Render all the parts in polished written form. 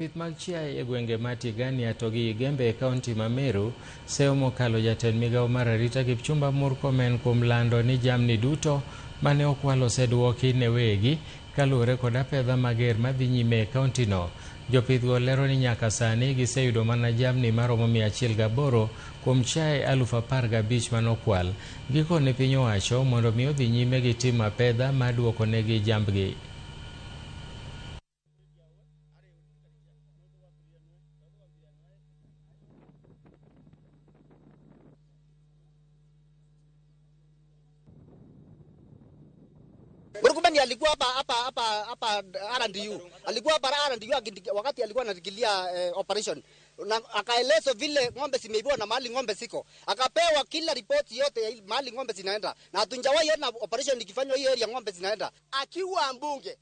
Pith mag chiaye e gwenge ma Tigania to gi Igembe e kaunti ma Meru seyo mokalo jatend migawo mar arita Kipchumba Murkomen kuom lando ni jamni duto mane okwal oseduoki ne wegi kaluwore kod apedha mager madhi nyime e kauntino. Jopithgo lero ni nyaka sani giseyudo mana jamni maromo 108 kuom chiaye 15,000 manokwal. Gikone piny owacho mondo mi odhi nyime gi timo apedha mar duoko negi jambgi. Murkomen alikuwa hapa RNDU. Alikuwa hapa RNDU wakati alikuwa anashikilia operation. Na akaelezwa vile ng'ombe zimeibiwa na mahali ng'ombe ziko. Akapewa kila ripoti yote ya mahali ng'ombe zinaenda. Na hatujawahi ona operation ikifanywa hiyo area ng'ombe zinaenda. Akiwa mbunge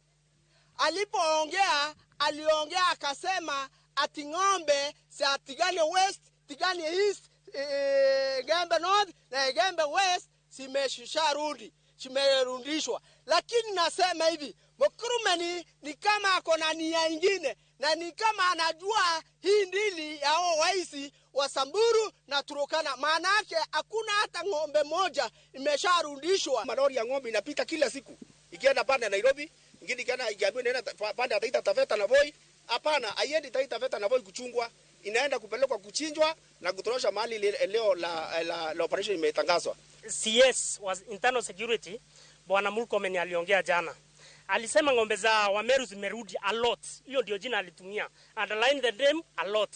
alipoongea, aliongea akasema ati ng'ombe za Tigania West, Tigania East, Igembe North na Igembe West zimesharudi, zimerudishwa. Lakini nasema hivi, Murkomen ni kama ako na nia ingine na ni kama anajua hii ndili ya hao waisi wa Samburu na Turkana. Maana yake hakuna hata ng'ombe moja imesharudishwa. Malori ya ng'ombe inapita kila siku ikienda pande ya Nairobi, ingine ikienda ikiambiwa inaenda pande ya Taita Taveta na Voi. Hapana, haiendi Taita Taveta na Voi kuchungwa, inaenda kupelekwa kuchinjwa na kutorosha mahali leo la operation imetangazwa. CS was internal security Bwana Murkomen aliongea jana. Alisema ng'ombe za Wameru zimerudi a lot. Hiyo ndio jina alitumia. Underline the name a lot.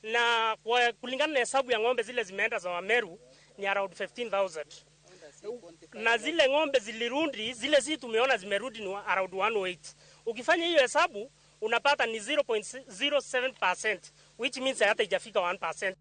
Na kwa kulingana na hesabu ya ng'ombe zile zimeenda za Wameru ni around 15,000. Na zile ng'ombe zilirudi, zile si tumeona zimerudi ni around 108. Ukifanya hiyo hesabu unapata ni 0.07%, which means hata haijafika 1%.